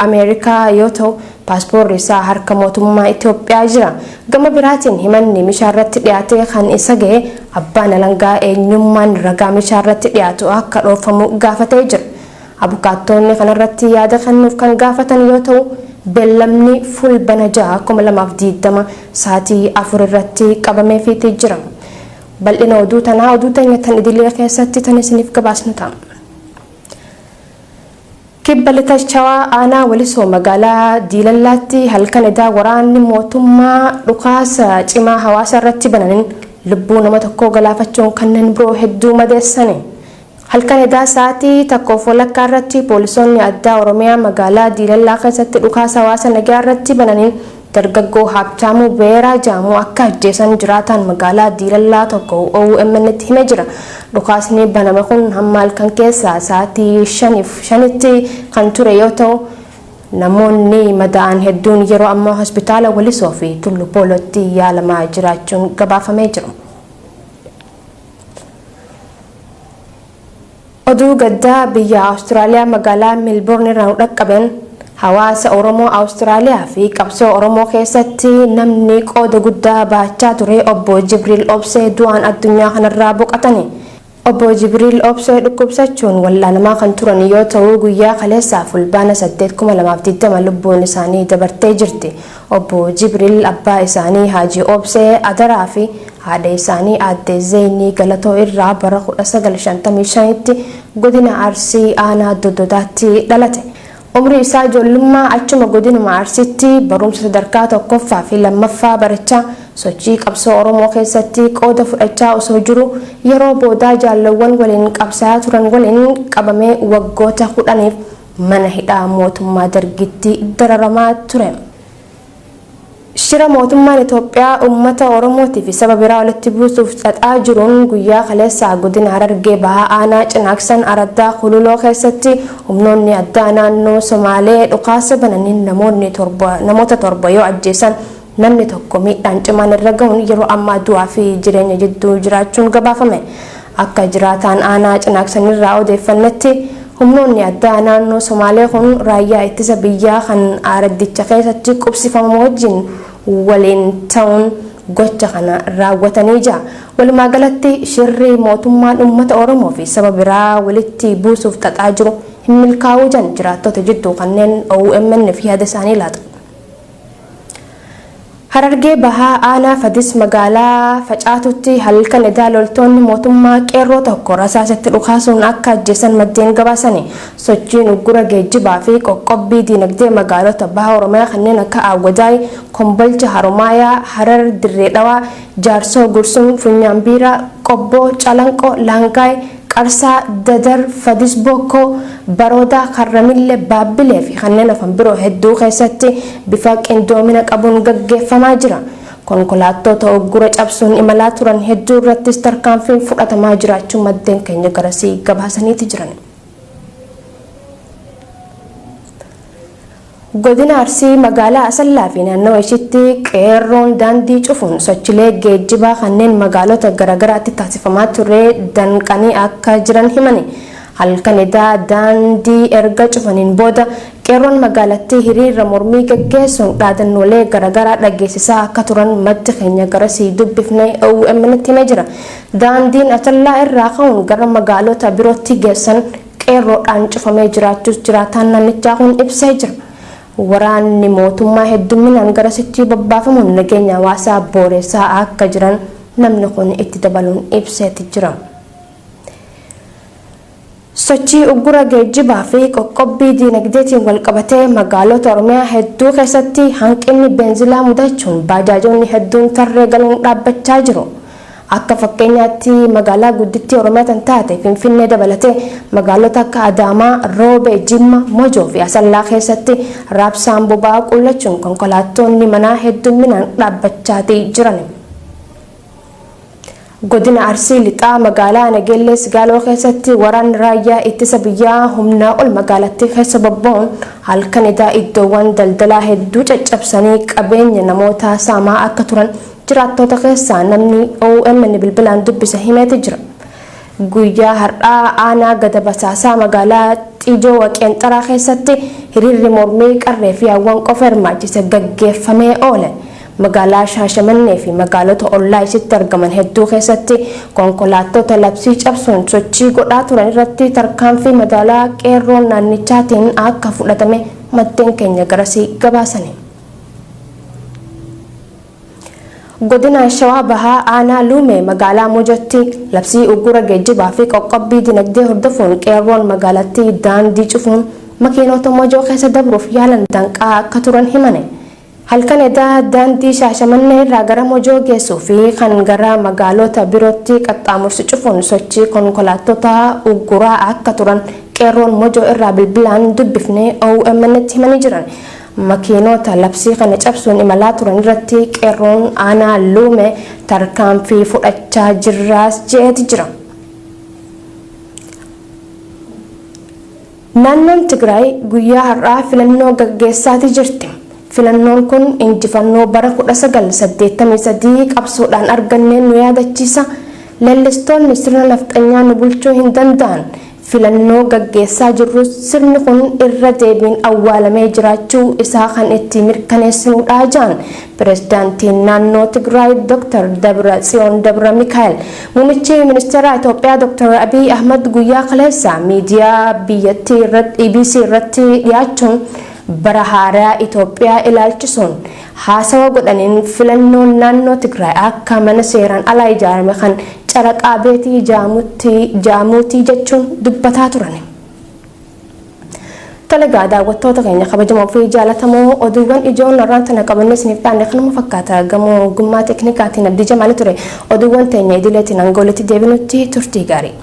Ameerikaa yoo ta'u, paaspoorri isaa harka mootummaa Itoophiyaa jira. Gama biraatiin himanni Mishaa irratti dhiyaatee kan isa gahe abbaan alangaa eenyummaan ragaa Mishaa irratti dhiyaatu akka dhoofamu gaafatee jira. Abukaattoonni kanarratti yaada kennuuf kan gaafatan yoo ta'u, beellamni Fulbana 6, 2020 sa'aatii 4 irratti qabameefiiti jira. Bal'ina oduu tanaa oduu teenya tan idilee keessatti tan isiniif gabaasnu ta'a. Kibba Lixa Shawaa Aanaa Walisoo magaalaa Diilallaatti halkan edaa waraanni mootummaa dhukaasa cimaa hawaasa irratti bananin lubbuu nama tokkoo galaafachuun kanneen biroo hedduu madeessani. Halkan edaa sa'aatii tokkoof walakkaa irratti poolisoonni addaa Oromiyaa magaalaa Diilallaa keessatti dhukaasa hawaasa nagaa irratti bananiin Dargaggoo Haabtaamuu Beeraa jedhamu akka ajjeesan jiraataan magaalaa Diilallaa tokko OMN'tti hime jira. Dhukaasni baname kun hamma halkan keessaa sa'aatii 5:05tti kan ture yoo ta'u, namoonni madaa'an hedduun yeroo ammaa hospitaala Walisoo fi Tullu Boolootti yaalamaa jiraachuun gabaafamee jira. Oduu gaddaa biyya Awustiraaliyaa magaalaa Meelboorn irraa nu dhaqqabeen hawaasa Oromoo Awustiraaliyaa fi qabsoo Oromoo keessatti namni qooda guddaa bahachaa ture Obbo Jibriil Obsee du'aan addunyaa kanarraa boqatani. Obbo Jibriil Obsee dhukkubsachuun wal'aanamaa kan turan yoo ta'u guyyaa kaleessaa Fulbaana 8, 2020 lubbuun isaanii dabartee jirti. Obbo Jibriil abbaa isaanii Haaji Obsee Adaraa fi haadha isaanii Aadde Zeeynii Galatoo irraa bara 1955tti godina Arsii aanaa Doddotaatti dhalate. Umrii isaa ijoollummaa achuma godinuma Arsiitti barumsa sadarkaa tokkoffaa fi lammaffaa barachaa sochii qabsoo Oromoo keessatti qooda fudhachaa osoo jiru yeroo boodaa jaallowwan waliin qabsaayaa turan waliin qabamee waggoota 10f mana hidhaa mootummaa Dargiitti dararamaa ture. Shira mootummaan Itoophiyaa uummata Oromootii fi saba biraa walitti buusuuf xaxaa jiruun guyyaa kaleessaa godina Harargee Bahaa aanaa Cinaaksan Araddaa Kululoo keessatti humnoonni addaa naannoo Somaalee dhukaasa bananiin namoonni torba namoota torba yoo ajjeesan namni tokko miidhaan cimaan irra gahuun yeroo ammaa du'aa fi jireenya jidduu jiraachuun gabaafame. Akka jiraataan aanaa Cinaaksanirraa odeeffannetti humnoonni addaa naannoo Somaalee kun raayyaa ittisa biyyaa kan araddicha keessatti qubsifamu wajjin waliin ta'uun gocha kana raawwatanii jira. Walumaa galatti shirri mootummaan uummata Oromoo fi saba biraa walitti buusuuf xaxaa jiru hin milkaa'uu jan jiraattota jidduu kanneen OMN fi yaada isaanii laatan. Harargee Bahaa Aanaa Fadis magaalaa Facaatutti halkan edaa loltoonni mootummaa qeerroo tokko rasaasatti dhukaasuun akka ajjeesan maddeen gabaasani. Sochiin uggura geejjibaa fi qoqqobbii diinagdee magaalota Baha Oromiyaa kanneen akka Aawwadaay, Kombolcha, Haromaayaa, Harar, Dirree Dhawaa, Jaarsoo, Gursum, Funyaan Biiraa, Qobboo, Calanqoo, Laangaay, Qarsaa, Dadar, Fadis Bokkoo, Baroodaa, Karramille, Baabbilee fi kanneen hafan biroo hedduu keessatti bifa qindoomina qabuun gaggeeffamaa jira. Konkolaattoota uggura cabsuun imalaa turan hedduu irrattis tarkaanfiin fudhatamaa jiraachuu maddeen keenya garasii gabaasaniiti jiran. Godina Arsii magaalaa Asallaa fi naannawa ishiitti qeerroon daandii cufuun sochilee geejjibaa kanneen magaalota garaagaraatti taasifamaa ture danqanii akka jiran himani. Halkan edaa daandii erga cufaniin booda qeerroon magaalattii hiriira mormii gaggeessuun dhaadannoolee garaagaraa dhageessisaa akka turan maddi keenya garasii dubbifne OMN'tti himee jira. Daandiin Asallaa irraa ka'uun gara magaalota birootti geessan qeerroodhaan cufamee jiraachuus jiraataan naannichaa kun ibsee jira. Waraanni mootummaa heddumminaan garasitti bobbaafamuun nageenya hawaasaa booressaa akka jiran namni kun itti dabaluun ibseeti jira. Sochii uggura geejjibaa fi qoqqobbii diinagdeetiin walqabatee magaalota Oromiyaa hedduu keessatti hanqinni beenzilaa mudachuun baajaajonni hedduun tarree galuun dhaabbachaa jiru. Akka fakkeenyaatti magaalaa guddittii Oromiyaa tan taate Finfinnee dabalatee magaalota akka Adaamaa, Roobee, Jimma, Mojoo fi Asallaa keessatti raabsaan boba'aa qullachuun konkolaattonni manaa heddumminaan dhaabbachaatii jiran. Godina Arsii Lixaa magaalaa Nageellee Sigaaloo keessatti waraanni raayyaa ittisa biyyaa humnaa ol magaalattii keessa bobba'uun halkan edaa iddoowwan daldalaa hedduu caccabsanii qabeenya namootaa saamaa akka turan jiraattota keessaa namni OMN bilbilaan dubbise himeeti jira. Guyyaa har'aa aanaa Gada Basaasaa magaalaa Xijoo Waqeenxaraa keessatti hiriirri mormii qarree fi hawwan qofa hirmaachise gaggeeffamee oole. Magaalaa Shaashamannee fi magaalota ollaa isitti argaman hedduu keessatti konkolaattota labsii cabsuun sochii godhaa turan irratti tarkaanfii madaalaa qeerroon naannichaatiin akka fudhatame maddeen keenya garasii gabaasani. Godina Shawaa Bahaa Aanaa Luumee magaalaa Mojootti labsii uggura geejjibaa fi qoqqobbii dinagdee hordofuun qeerroon magaalattii daandii cufuun makiinota Mojoo keessa dabruuf yaalan danqaa akka turan himane. Halkan edaa daandii Shaashamannee irraa gara Mojoo geessuu fi kan gara magaalota birootti qaxxaamursu cufuun sochii konkolaattota ugguraa akka turan qeerroon Mojoo irraa bilbilaan dubbifne OMN'tti himanii jiran. Makiinota labsii kana cabsuun imalaa turan irratti qeerroon aanaa Luumee tarkaanfii fudhachaa jirraas je'eeti jira. Naannoon Tigraay guyyaa har'aa filannoo gaggeessaati jirti. Filannoon kun injifannoo bara 1983 qabsoodhaan arganneen nu yaadachiisa. Leellistoonni sirna nafxanyaa nu bulchuu hin danda'an. Filannoo gaggeessaa jirrus sirni kun irra deebiin awwaalamee jiraachuu isaa kan itti mirkaneessinuudha ja'an Pireezdaantiin naannoo Tigraay Dr. Dabra Tsiyoon Dabra Mikaa'el. Muummichi ministeeraa Itoophiyaa Dr. Abiy Ahmad guyyaa kaleessa miidiyaa biyyattii irratti EBC irratti dhiyaachuun bara haaraa Itoophiyaa ilaalchisuun haasawa godhaniin filannoon naannoo Tigraay akka mana seeraan alaa ijaarame kan caraqaa beetii jaamuutii jechuun dubbataa turan. Tole egaa daawwattoota keenya kabajamoo fi jaalatamoo, oduuwwan ijoon har'aan tana qabannee isiniif dhiyaanne kanuma fakkaata. Gamoo ogummaa teeknikaatiin Abdii Jamaali ture. Oduuwwan teenya idileetiin hanga walitti deebinutti turtii gaarii.